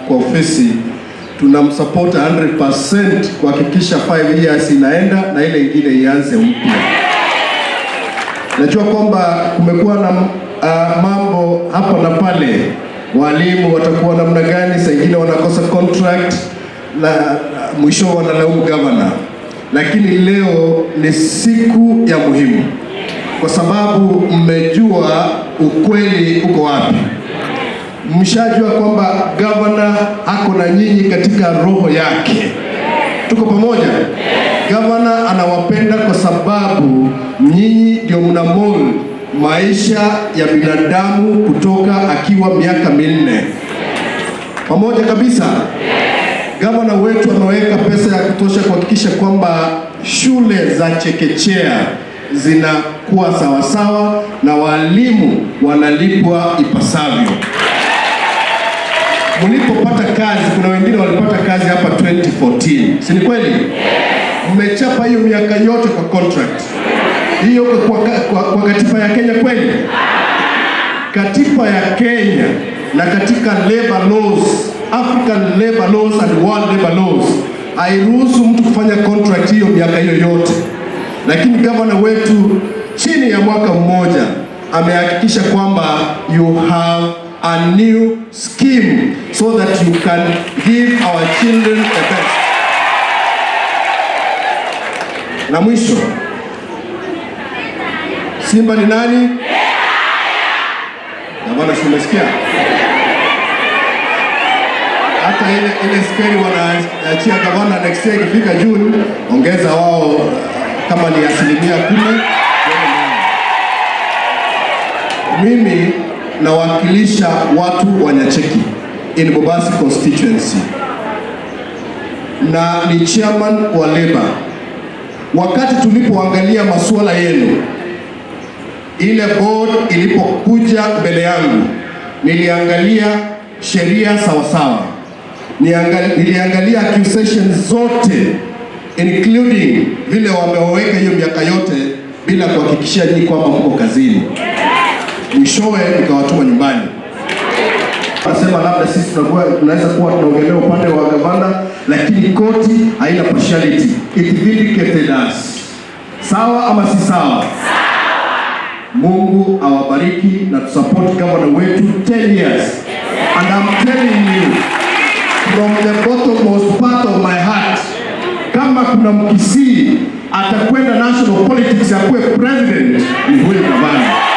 Kwa ofisi tunamsupport 100% kuhakikisha 5 years inaenda na ile ingine ianze mpya. Najua kwamba kumekuwa na mambo hapa na pale, walimu watakuwa namna gani, saa ingine wanakosa contract na mwisho wanalaumu governor, lakini leo ni siku ya muhimu kwa sababu mmejua ukweli uko wapi. Mshajua kwamba gavana ako na nyinyi katika roho yake. Tuko pamoja? Gavana anawapenda kwa sababu nyinyi ndio mna mold maisha ya binadamu kutoka akiwa miaka 4. Pamoja kabisa. Gavana wetu ameweka pesa ya kutosha kuhakikisha kwamba shule za chekechea zinakuwa sawasawa na walimu wanalipwa ipasavyo. Mlipopata kazi, kuna wengine walipata kazi hapa 2014, si ni kweli? Mmechapa hiyo miaka yote kwa contract hiyo, kwa katiba ya Kenya kweli? Katiba ya Kenya na katika labor laws, African labor laws and world labor laws hairuhusu mtu kufanya contract hiyo miaka hiyo yote, lakini gavana wetu chini ya mwaka mmoja amehakikisha kwamba you have a new scheme so that you can give our children the best. Na mwisho, Simba ni nani? Gavana, si umesikia? Hata ile skeli wanaachia gavana next year ikifika June, ongeza wao kama ni 10%. Mimi nawakilisha watu wa Nyacheki in Bobasi constituency na ni chairman wa Labour. Wakati tulipoangalia masuala yenu, ile board ilipokuja mbele yangu, niliangalia sheria sawasawa, niliangalia accusations zote including vile wameweka hiyo miaka yote bila kuhakikishia nyinyi kwamba mko kazini. Mwishowe nikawatuma nyumbani. Nasema labda sisi tunaweza kuwa tunaongelea upande wa gavana, lakini koti haina partiality. It vindicated us. Sawa ama si sawa? Mungu awabariki na tusupport governor wetu 10 years. And I'm telling you from the bottommost part of my heart, kama kuna Mkisii atakwenda national politics akuwe president ni huyu gavana.